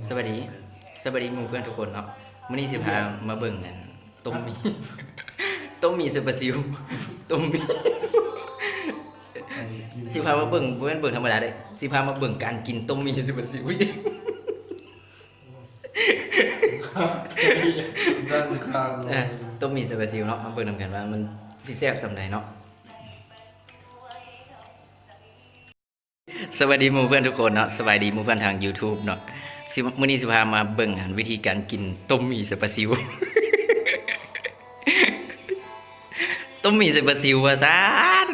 ສະບາຍດີ ສະບາຍດີໝູ່ເພື່ອນທຸກຄົນເນາະ. ມື້ນີ້ຊິພາມາເບິ່ງອັນຕົ້ມໝີ່ ຕົ້ມໝີ່ໃສ່ປາຊິວ ຕົ້ມໝີ່ ຊິພາມາເບິ່ງ ບໍ່ແມ່ນເບິ່ງທຳມະດາເດ້ ຊິພາມາເບິ່ງການກິນຕົ້ມໝີ່ໃສ່ປາຊິວ. ເອີ ຕົ້ມໝີ່ໃສ່ປາຊິວເນາະ ມາເບິ່ງນຳກັນວ່າມັນຊິແຊບສ່ຳໃດເນາະ. ສະບາຍດີໝູ່ເພື່ອນທຸກຄົນເນາະ ສະບາຍດີໝູ່ເພື່ອນທາງ YouTube ເນາະ. ຊິ ມື້ນີ້ຊິພາມາເບິ່ງອັນວິທີການກິນຕົ້ມໝີ່ໃສ່ປາຊິວ ຕົ້ມໝີ່ໃສ່ປາຊິວວ່າຊັ້ນ.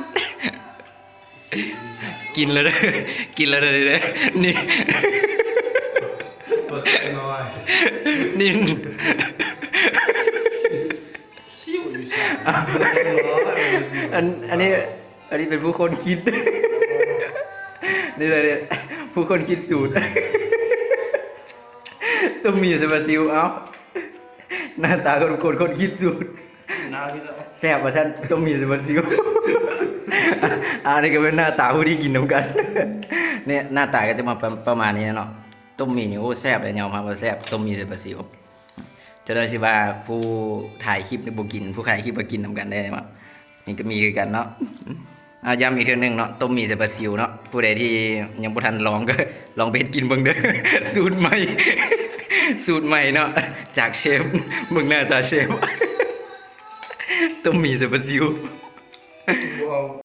ກິນແລ້ວເດີ ກິນແລ້ວເດີ ນີ້ ບໍ່ເຄີຍນ້ອຍ ນີ້ ຊິວຢູ່ໃສ ອັນ ອັນນີ້ ອັນນີ້ເປັນຜູ້ຄົ້ນຄິດ ນີ້ແຫຼະ ນີ້ ຜູ້ຄົ້ນຄິດສູດ ຕົ້ມໝີ່ໃສ່ປາຊິວ. ເອົ້າ ໜ້າຕາຄົນ ຄົນ ຄົນຄິດສູດ ໜ້າທີ່ແຊບວ່າຊັ້ນ ຕົ້ມໝີ່ໃສ່ປາຊິວ. ອັນນີ້ກໍເປັນໜ້າຕາຜູ້ທີ່ກິນນຳກັນ ນີ້ ໜ້າຕາກໍຈະມາປະ ປະມານນີ້ເນາະ. ຕົ້ມໝີ່ນີ້ ໂອ້ ແຊບເດ້ ຍອມຮັບວ່າແຊບ ຕົ້ມໝີ່ໃສ່ປາຊິວ. ຈະໄດ້ຊິວ່າຜູ້ຖ່າຍຄລິບນີ້ບໍ່ກິນ ຜູ້ຂາຍຄລິບກໍກິນນຳກັນໄດ້ເນາະ. ນີ້ກໍມີຄືກັນເນາະ. ເອົາ ຢ້ຳອີກເທື່ອໜຶ່ງເນາະ ຕົ້ມໝີ່ໃສ່ປາຊິວເນາະ. ຜູ້ໃດທີ່ຍັງບໍ່ທັນລອງກໍລອງໄປເຮັດກິນເບິ່ງເດີ ສູດໃໝ່ ສູດໃໝ່ເນາະ ຈາກເຊຟ ເບິ່ງໜ້າຕາເຊຟ ຕົ້ມໝີ່ໃສ່ປາຊິວ. ບໍ່ເອົາ